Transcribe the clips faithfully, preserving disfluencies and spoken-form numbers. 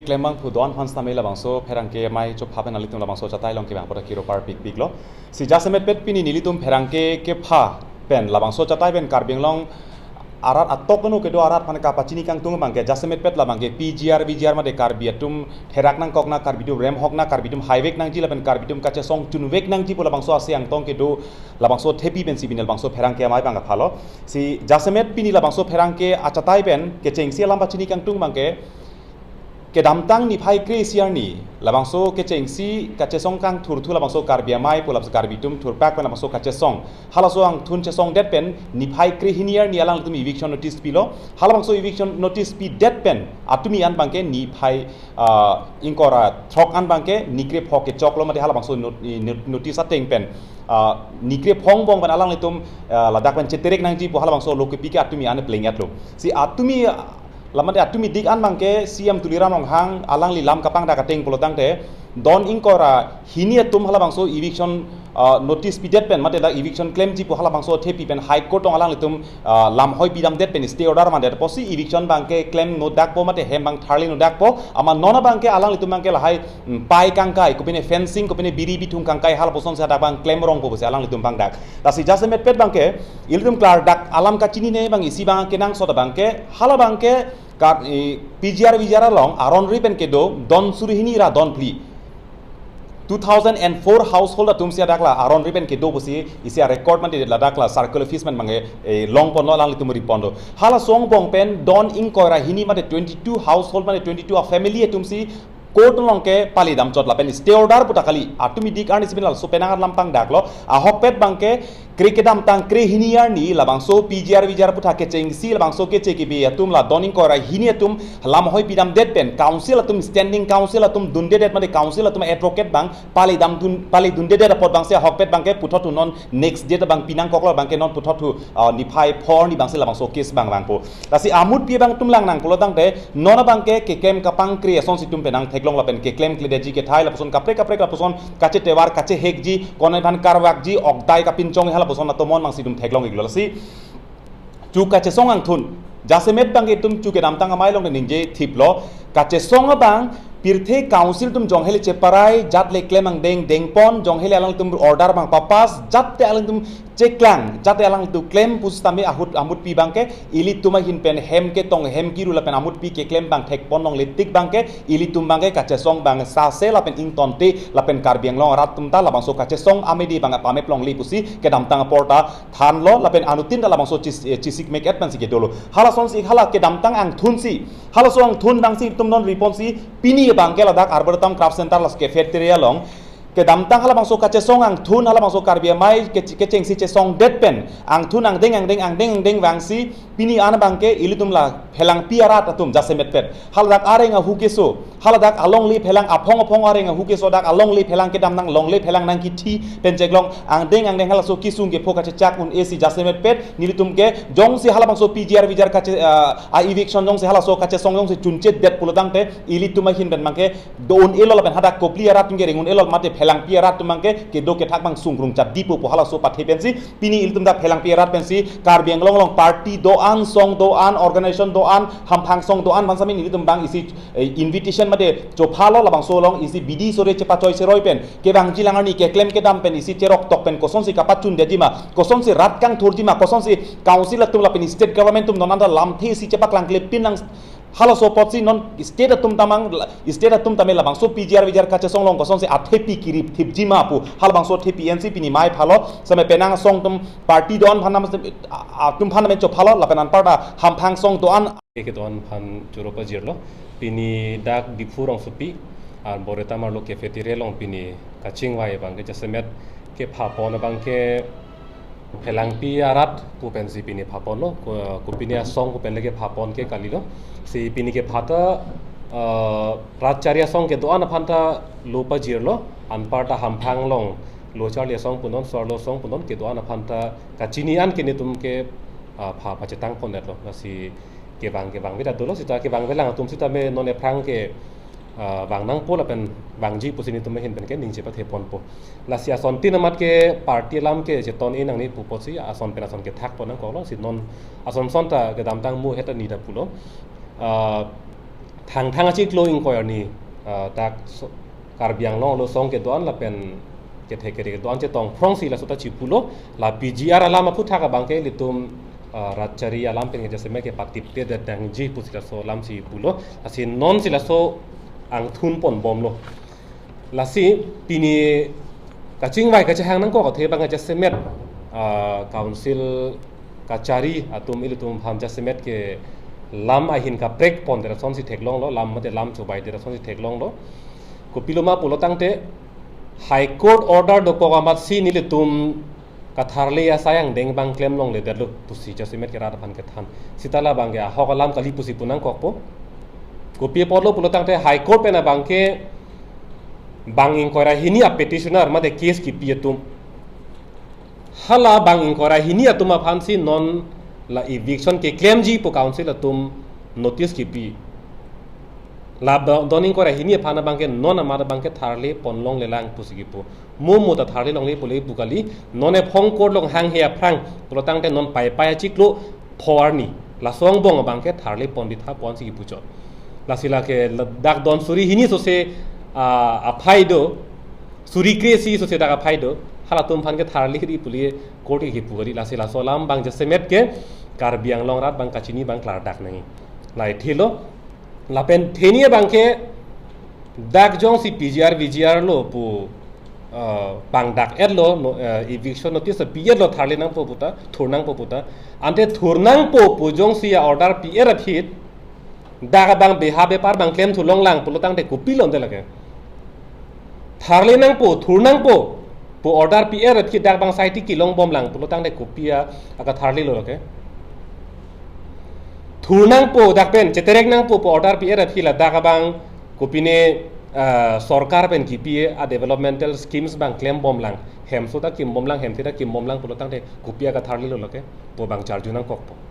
Klembang phu don aphan sitame labangso pherangke amei chopha pen nelitum labangso achatai along kevang apot ta kiro parpikpiklo. Si jasemet pet pini nelitum pherangke kepha pen labangso achatai pen Karbi Anglong arat atok anu kedo arat aphan kapachini kangtung abangke jasemet pet labangke P G R V G R mate Karbi atum therak nangkok na, Karbi atum remhok na, Karbi atum haivek nangji lapen Karbi atum kachesong chunvek nangji pu labangso ase angtong kedo labangso athepi pensi pini labangso pherangke amei abang kaphalo. Si jasemet pini labangso pherangke achatai pen kechengsi alam pachini kangtung abangke kedamtang niphai kre-isi arni labangso kechengsi kachesong kangthurthu labangso Karbi amei pu labangso Karbi atum thurpak pen labangso kachesong, halaso angthun chesongdet pen niphai krehini arni alangtum eviction notice pilo. Halabangso eviction notice pidet pen atumi an abangke niphai, ah, ingkoi ra throk an abangke nikre phok kechoklo mate halabangso not-, i not-, notice ateng pen, ah, nikre phongbong pen alanglitum, ah, ladak pen cheterek nangji pu halabangso lo kepi ke atumi an pleng-etlo. Si atumi, ah, lamate atumi dik an abangke C M Tuliram Ronghang alangli lam kapangdak ateng pulotangte don ingkoi ra hini atum halabangso eviction, ah, notice pidet pen mate dak eviction klemji pu halabangso athepi pen High Court along alanglitum, ah, lamhoi pidamdet pen stay order mandet apotsi eviction abangke klem nodakpo mate hem abang tharli nodakpo, amat non abangke alanglitum abangke lahai, mm, pai kangkai, kopine fencing, kopine biri bithung kangkai halapusonsi hadak abang klem rongpo pusi alanglitum pangdak. Lasi jasemet pet abangke ilitum klardak alam kachinine abang isi abang kenangsot abangke, hala abangke Kar-, i, P G R V G R along aron ri pen kedo don suri hini ra don phli. Two thousand and four household atumsi hadak la aron ri pen kedo pusi isi a-record mate ladak la circle office pen abangke, e, longponlo, alanglitum riponlo. Halaso angbong pen don ingkoi ra hini mate twenty-two household mate twenty-two a-family atumsi court along ke palidam chot lapen stay order pu ta kali. Atumi dik arnisi pini laso penang alam pangdaklo. Ahokpet abangke kre kedamtang krehini arni labangso P G R V G R aphuthak kechengsi labangso keche kebe atum la don ingkoi ra hini atum lamhoi pidamdet pen council atum, standing council atum dundedet mate council atum advocate abang palidam dun, palidundedet apot abangsi ahokpet abangke puthot thu non next date abang pinangkoklo abangke non puthot thu, ah, niphai phor ni abangsi labangso case abang vangpo. Lasi amutpi abang atum lang nang pulotangte non abangke keklem kapangkre asonsi atum penang theklong lapen keklemkledetji kethai lapuson kaprek kaprek lapuson kachetovar kachehekji, konai aphan karvakji, okdai kapinchong halapuson atomon abangsi atum theklong-iklo. Lasi chu kachesong angthun jasemet abangke itum chu kedamtang amei along ningje thiplo, kachesong abang pirthe council atum jongheli cheparai, jat le klem angdeng dengpon, jongheli alangtum order abang papass, jat te alangtum cheklang, jat te alangtum klem pusitame ahut amutpi abangke ilitum ahin pen hem ketong hem kiru lapen amutpi keklem abang thekpon longle tik abangke ilitum abangke kachesong abang sase lapen ingtonte lapen Karbi Anglong arat atum ta labangso kachesong amidi abang pamep longle pusi kedamtang apor ta thanlo lapen anuttin ta labangso chis-, eh, chisikmek-et pensi kedolo. Halasonsi hala kedamtang angthunsi, halaso angthun abangsi itum non riponsi pini abangke ladak Arboretum Craft Center laso cafeteria along kedamtang halabangso kachesong angthun halabangso Karbi amei kech-, kechengsi chesongdet pen angthun angdeng angdeng angdeng angdeng vangsi pini an abangke ilitum la phelangpi arat atum jasemet pet haladak areng ahu keso, haladak alongle phelang aphong aphong areng ahu keso dak alongle phelang kedamtang longle phelang nangkithi pen cheklong angdeng angdeng halaso kisung kepho kachechak un-esi jasemet pet nelitum ke jongsi halabangso P G R V G R kache, ah, a-eviction jongsi halaso kachesong jongsi chunchetdet pulotangte ilitum ahin pen abangke do-un-elo lapen hadak kopili arat atum ke ring-un-elo mate phelangpi arat atum abangke kedo kethak abang sungrung chapdipo pu halaso pathe pensi pini ilitum dak phelangpi arat pensi Karbi Anglong along party do-an, song do-an, organization do-an, hamphang song do-an aphan sitame nelitum abang isi, eh, invitation mate chophalo labangso along isi bidi sore chepachoi seroi pen kevangji lang arni keklem kedam pen isi cheroktok pen kosonsi kapachundetji ma, kosonsi rat kangthurji ma, kosonsi council atum lapen state government atum non anta lamthe isi chepaklangklepin nang halaso apotsi non state atum ta mang, state atum tame labangso P G R V G R kachesong along kosonsi athepi kirip thipji ma pu halabangso athepi ensi pini amei phalo sitame penang asong atum party do-an aphan nam, a-, atum aphan nam chophalo lapen anparta hamphang song do-an. Kedo-an aphan choro pajirlo pini dak Diphu rongsopi Arboretum arlo cafeteria along pini kachingvai abangke jasemet kephapon abangke phelangpi arat pu pensi pini phaponlo, ko, kopine asong pu pen le kephapon ke kalilo. Si pini kepha ta, eh, rat chari asong kedo-an aphan ta lo pajirlo, anparta hamphang along lo charli asong punon, so-arlo asong punon, kedo-an aphan ta kachini an ke netum ke, ah, pha pachetangpon-etlo. Lasi kevang kevangve ta dolo sita kevangve lang atum sitame non ephrang ke, ah, vang nangpo lapen vangji pusi netum ahin pen ke ningje patheponpo. Lasi asontin amat ke party alam ke cheton-e nangne pu apotsi ason pen ason kethakpon nangkoklo si non ason son ta kedamtang muhet ta nida pulo. Ah, Thangthang achiklo ingkoi arni, ah, dak so-, Karbi Anglong arlo song kedo-an lapen kethek kere kedo-an chetongphrongsi laso ta chipulo. La P G R alam aphuthak abang ke ilitum, ah, rat chari alam pen ke jasemet ke patiptedet nangji pusi laso alamsi pulo. Lasi nonsi laso angthun ponbomlo. Lasi pini kachingvai kachehang nangkok athe abang jasemet, ah, council kachari atum ilitum aphan jasemet ke lam ahin kaprek pondet asonsi theklonglo, lam mate lam chobaidet asonsi theklonglo. Kopiloma pulo tangte High Court order dokok amatsi nelitum katharli asai angdeng abang klemlongledetlo pusi jasemet ke rat aphan kethan. Seta la abang ke ahok alam kali pusi pu nangkokpo. Kopi apotlo pulo tangte High Court pen abang ke bang ingkoi ra hini apetitioner mate case kipi atum, hala bang ingkoi ra hini atum aphansi non la eviction keklemji pu council atum notice kipi. La ba-, don ingkoi ra hini aphan abang ke non amat abang ke tharli ponlonglelang pusi kipu. Mo mo ta tharlilongle pule pu kali, non ephong court along hanghe aphrang pulo tangte non Paipai achiklo pho arni laso angbong abang ke tharli pondetha ponsi kipuchot. Lasi lake la-, dak don suri hini sose, ah, aphai do, suri kre-isi sose dak aphai do, halatum aphan ke tharliri pule court ke kipu kali. Lasi laso alam abang jasemet ke Karbi Anglong arat abang kachini abang klardak nangji. Lahai thilo, lapen theni abang ke dak jongsi P G R V G R lo pu, ah, pangdak-etlo, no, ah, eviction notice pi-etlo, tharli nangpo puta, thur nangpo puta. Ante thur nangpo pu jongsi a-order pi-et aphi, dak abang beha bepar abang klemthulonglang pulo tangte kopilo ante lake? Tharli nangpo, thur nangpo pu order pi-et aphi dak abang sai ti kelongbomlang pulo tangte kopi a, akatharlilo lake? Thur nangpo dak pen, cheterek nangpo pu order pi-et aphi la dak abang kopine, ah, sorkar pen kipi a-developmental schemes abang klembomlang, hemso ta kimbomlang, hemthe ta kimbomlang pulo tangte kopi akatharlilo lake? Pu abang charju nangkokpo.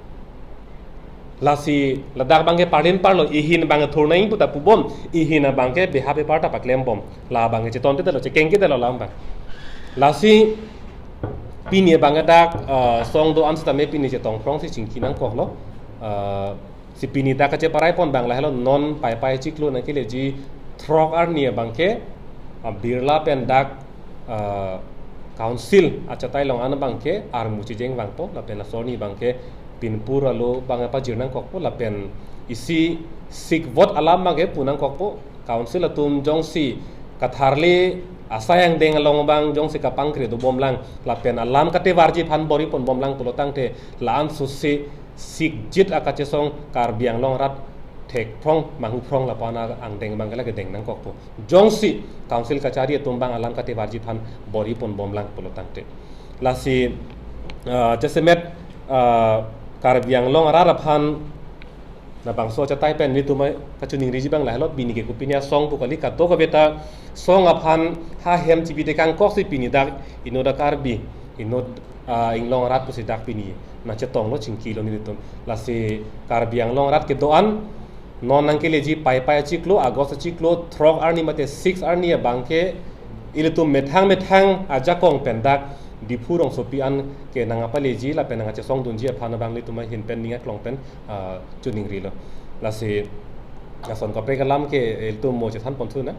Lasi ladak abang ke parlin parlo, ihin abang thur nangji puta pubom, ihin abang ke beha bepar ta paklembom. La abang ke chetonte telo, chekengketelo lam abang. Lasi pini abang ke dak, ah, song do-an sitame pini chetongphrongsi chingki nangkoklo. Ah, si pini dak kacheparai pon abang lahelo, non Paipai achiklo nangkeleji throk arni abang ke, ah, Birla pen dak, ah, council achatai along an abang ke armu chijeng vangpo, lapen laso arni abang ke pinpur alo abang pajir nangkokpo, lapen isi sikvot alam abang ke pu nangkokpo. Council atum jongsi katharli asai angdeng along abang jongsi kapangkre dobomlang, lapen alam katevarji aphan bor-i ponbomlang pulo tangte la-an sose sikjit akachesong Karbi Anglong arat thekphrong manghuphrong lapu-an angdeng abang ke lake deng nangkokpo. Jongsi council kachari atum abang alam katevarji aphan bor-i ponbomlang pulo tangte. Lasi, ah, jasemet, ah, Karbi Anglong arat aphan labangso achatai pen nelitum kachiningriji abang lahelo, pini ke kopine asong pu kali, kadokave ta song aphan ha hem chibi tekangkoksi pini dak inut a-Karbi, inut, ah, inglong arat pusi dak pini nangchetonglo, chingkilo nelitum. Lasi Karbi Anglong arat kedo-an, non nangkeleji Paipai achiklo, August achiklo throk arni mate six arni abang ke ilitum methang methang ajakong pen dak Diphu rongsopi an ke nangkapaleji lapen nangkachesongdunji aphan abang nelitum ahin pen ning aklong pen, ah, chiningrilo. Lasi lason kaprek alam ke ilitum mo chethan ponthu na.